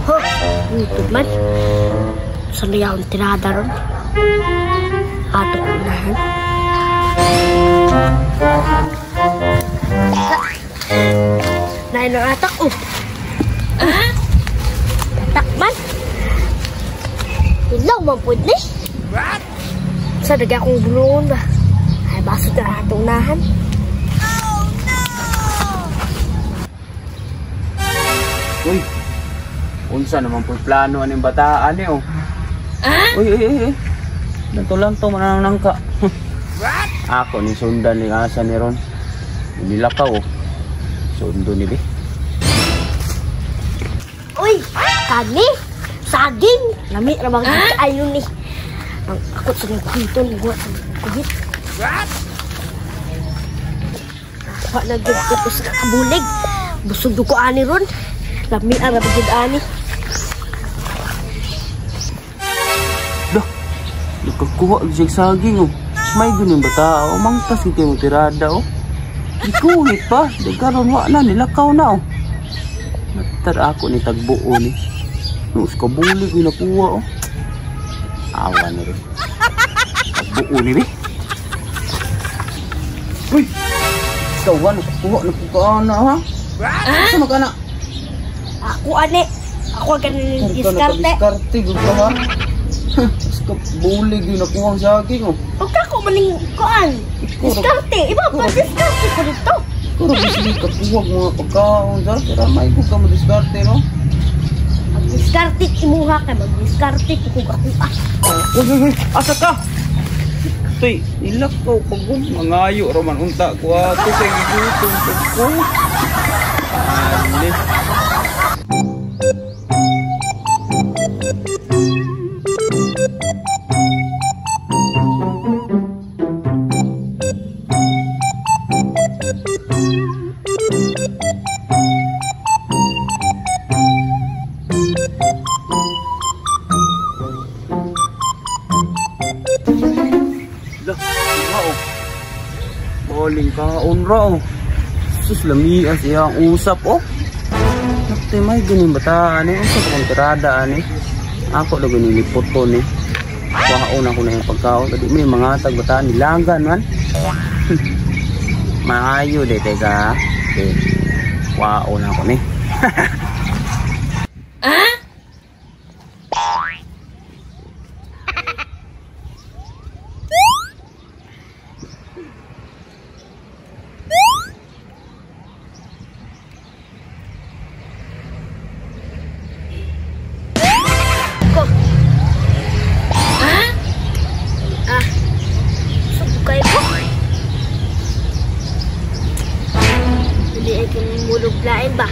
Ho, YouTube man. Saan na akong tirada ron? Ato ko unahan. Nain ang atak, oh. Tatak man. Ilaw man po ni. Sa daga akong bulungon ba? Ay, baso na atong unahan. Oh, no! Uy, unsa naman po plano aning bataan eh, oh. Uy, uy, uy, uy. Lanto lang to, mananang ka. What? Ako ni sundan ni asa ni Ron. Nilakaw, oh. Sundo ni be. Uy, kani, saging. Lami ra bang ayo ni. Ang akot sa kuhiton, guwa sa kuhit. What? Wa na gyud ko sa kabulig. Busog ko ani ron. Lami ra bang gyud ani. Dah, nakakuha og siyang saging, oh. May gunin bata, oh. Mangtas gyud kay mo tirada, oh. Ikuhit pa, di karon wa na nilakaw na, oh. Natar ako ni tagbuo ni. Nus kabulig ko nakuha, oh. Awa na rin. Tagbuo ni be. Uy! Ikaw ha, nakakuha na po ka na, ha? Asa man ka na? Ako ani. Ako ang ganin Kung ka diskarte. nakadiskarte, gud ka, ha? Kabulig yung nakuha ang saging, oh. Huwag ka ko maning kuan. Diskarte. Iba pa diskarte ko dito. Pero gusto kakuha mga pagkaon, sir. Pero may ko ka mo diskarte, no? Mag-diskarte imuha ka. Mag-diskarte ko kung ako, ah. Uy, uy, uy! Asa ka? Tuy, nilakaw pag mangayo raman unta ko ato kay gigutom ko. Ali. Boling kaon ra, oh. Sus, lamias iyang usap, oh. Nakte, may ganun bata, ani. Usap akong tirada, ani. Ako na ganun lipoto, ni. Waon ako na yung pagkaon. Tadi may mga tag bata, nilagan, man. Maayo, de, teka. De, waon ako, ni. Lain ba?